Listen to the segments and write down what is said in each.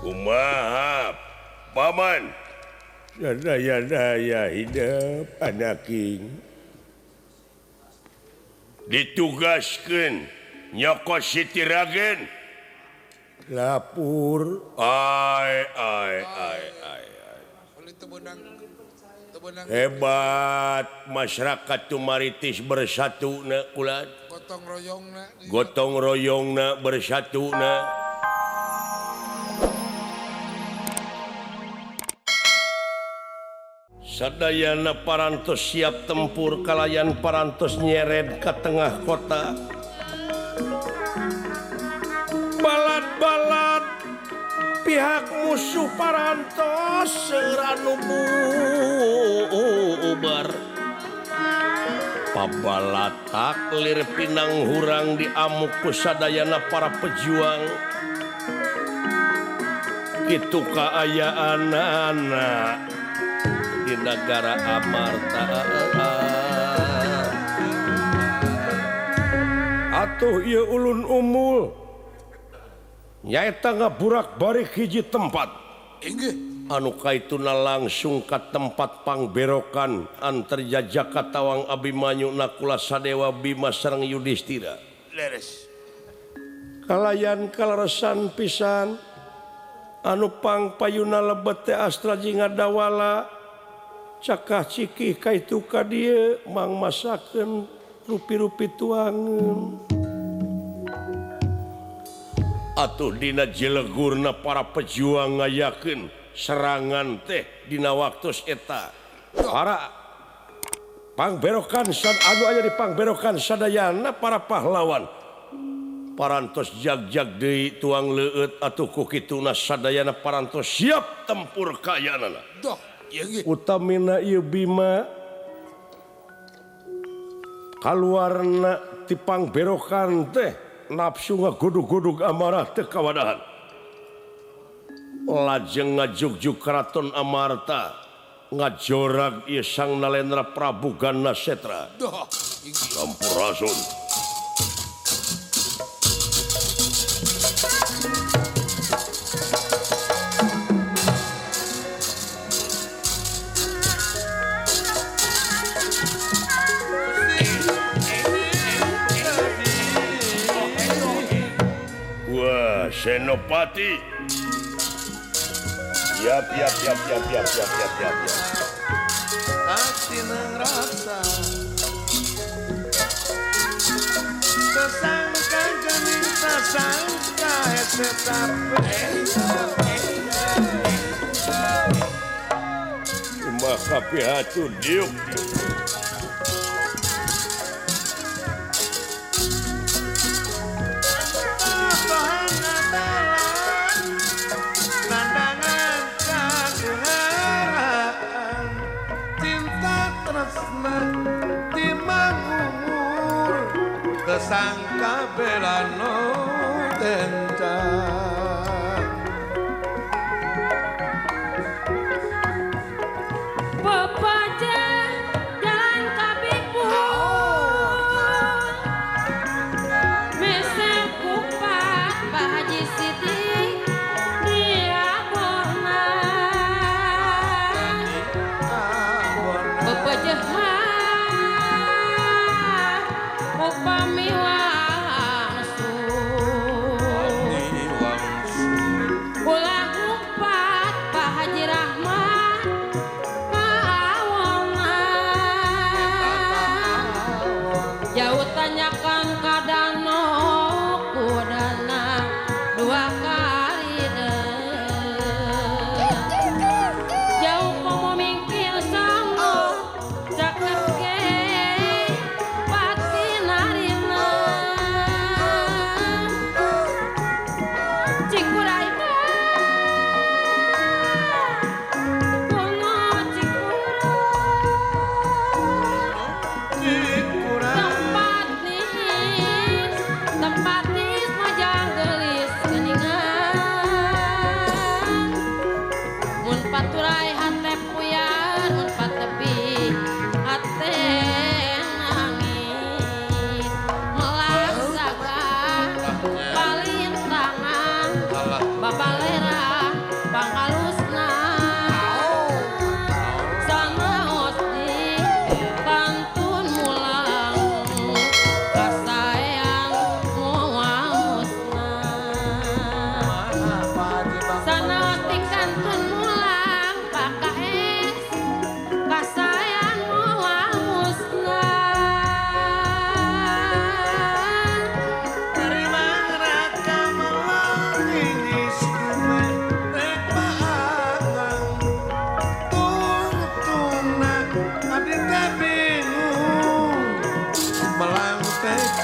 Kumaha paman sadaya-daya hidup anaking ditugaskeun nyokot Siti Ragen lapur ai ai ai ai hebat masyarakat Tumaritis bersatu na ulat gotong royongna bersatu na sadayana parantos siap tempur kalayan parantos nyeret ke tengah kota balat-balat pihak musuh parantos seueur anu bubar pabalatak lir pinang hurang diamuk ku sadayana para pejuang kitu kaayaanana di negara Amarta. Atuh ieu ulun umul nyaeta ngaburak-barik hiji tempat anu kaituna langsung ka tempat pangberokan antarjajaka Tawang Abimanyu Nakula Sadewa Bima sareng Yudhistira. Leres. Kalayan kaleresan pisan anu pangpayuna lebet teh Astra jeung Ngadawala cakah cikih kaitu ka dieu mangmasakeun rupi-rupi tuangeun. Atuh dina jelegurna para pejuang ngayakeun serangan teh dina waktu eta. Para pangberokan anu aya di pangberokan sadayana para pahlawan. Parantos jag-jag deui tuang leueut atuh ku kituna sadayana parantos siap tempur kaayaanana. Utamina ieu Bima kaluarna ti pangberokan teh nafsu ngagodug-godug amarah teh kawadahan. Lajeng ngajugjug Keraton Amarta ngajorag ieu Sang Nalendra Prabu Ganasetra. Sampurasun. Wah, Senopati. Yap, yap, yap, yap, yap, yap, yap, yap, yap. Hati ngerasa tersangka gening tersangka Maka pihatu diuk. Sangka belano tencang pepaja dan kabibu mesem kupat Pak Haji Siti dia bona pepaja upami wangsul.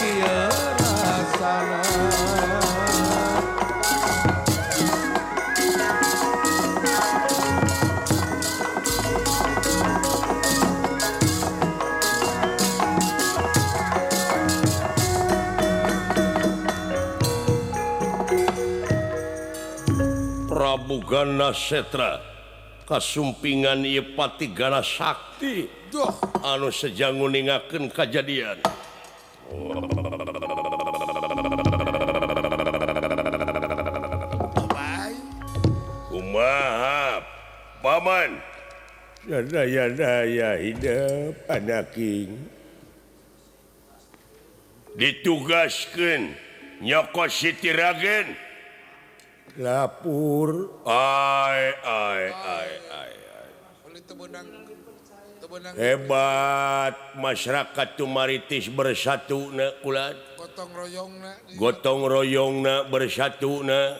kieu rasana. Prabu Ganasetra kasumpingan ieu Pati Gana Sakti anu sejang nguningakeun kajadian. Kumaha paman? Daya-daya hidup anaking. Ditugaskeun nyokot Siti Ragen. Lapur ai ai ai ai. Hebat masyarakat Tumaritis bersatu na kulat. Gotong royongna. Gotong royongna bersatu na.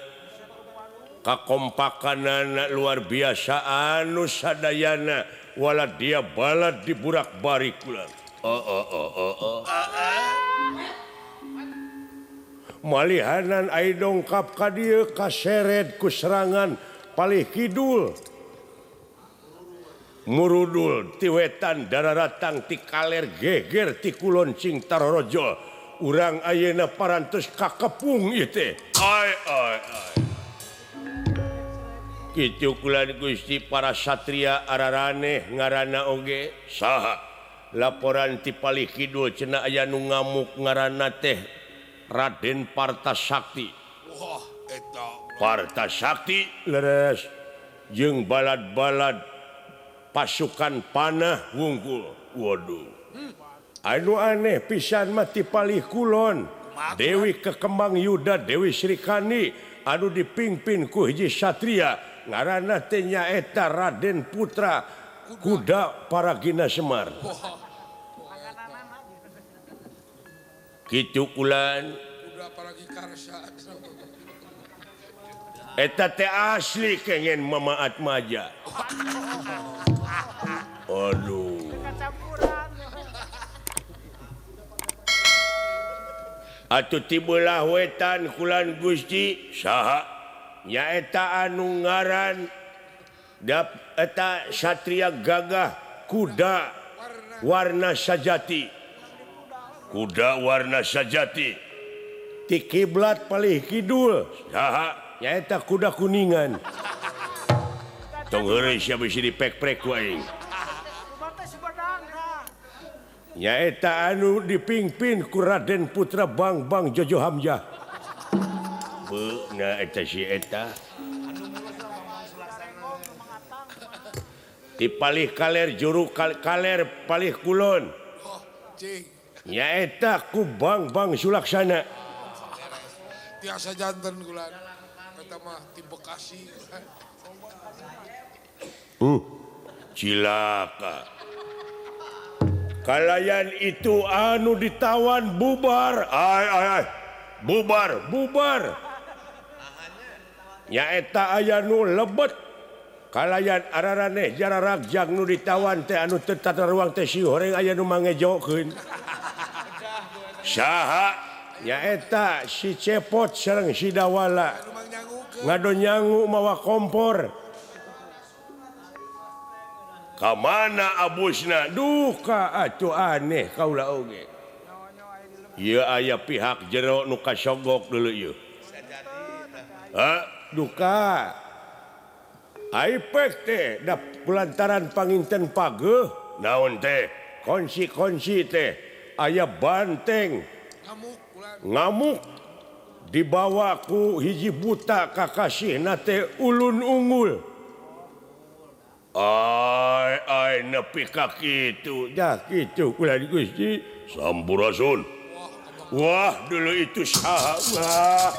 Kakompakanana luar biasa anu sadayana wala dia balad di burak barik kulat. Oh oh oh oh oh. Malihanan ai dongkap ka dieu kaseret ku serangan palih kidul murudul ti wetan dararatang ti kaler geger ti kulon cing tarorojol urang ayeuna parantos kakepung ieu teh. Ai ai ai. Kitu kulan Gusti para satria araraneh ngaranna oge saha laporan ti palih kidul cenah aya nu ngamuk ngaranna teh Raden Partasakti. Wah, eta. Partasakti leres jeung balad-balad pasukan panah wungkul. Waduh. Anu aneh pisan mah ti palih kulon. Dewi Kekembang Yuda Dewi Srikandi anu dipimpin ku hiji satria ngaranna teh nyaeta Raden Putra Kuda Paragina Semar. Kitu kulan eta teh asli kengen Mama Atmaja. Aduh. Atuh tibelah wetan kulan Gusti saha nyaeta anu ngaran eta satria gagah kuda warna sajati. Kuda warna sajati ti kiblat palih kidul saha nyaeta kuda kuningan. Tong heureuy sia bisi dipek-prek ku aing. Nyaeta anu dipingpin ku Raden Putra Bangbang Jojo Hamzah. Beuna eta si eta. Ti palih kaler juru kaler palih kulon. Nyaeta ku Bangbang Sulaksana. Tiasa janten kulan. Eta mah ti Bekasi. Cilaka. Kalayan itu anu ditawan bubar. Ai ai ai. Bubar, bubar. Nyaeta aya nu lebet. Kalayan araraneh jararagjag nu ditawan teh anu teu tata ruang teh si horeng aya nu mangejokeun. Saha nyaeta si Cepot sareng si Dawala ngadonyangu mawa kompor. Ka mana abusna? Duka atuh aneh kaula oge. Ieu aya pihak jero nu kasogok dulu ieu. Ha, duka. Ai pek teh da kulantaran panginten pageuh naon teh? Konsi-konsi teh aya banteng ngamuk dibawa ku hiji buta kakasihna teh ulun unggul. Ai ai nepi ka kitu dah kitu kula Gusti sampurasun. Wah dulu itu saha wah.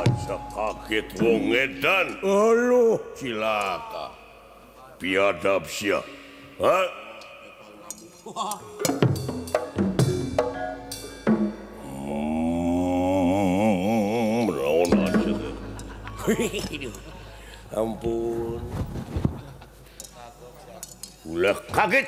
Aja kaget wong edan. Aduh cilaka. Biadab sia. Ha? Ampun. Ulah kaget.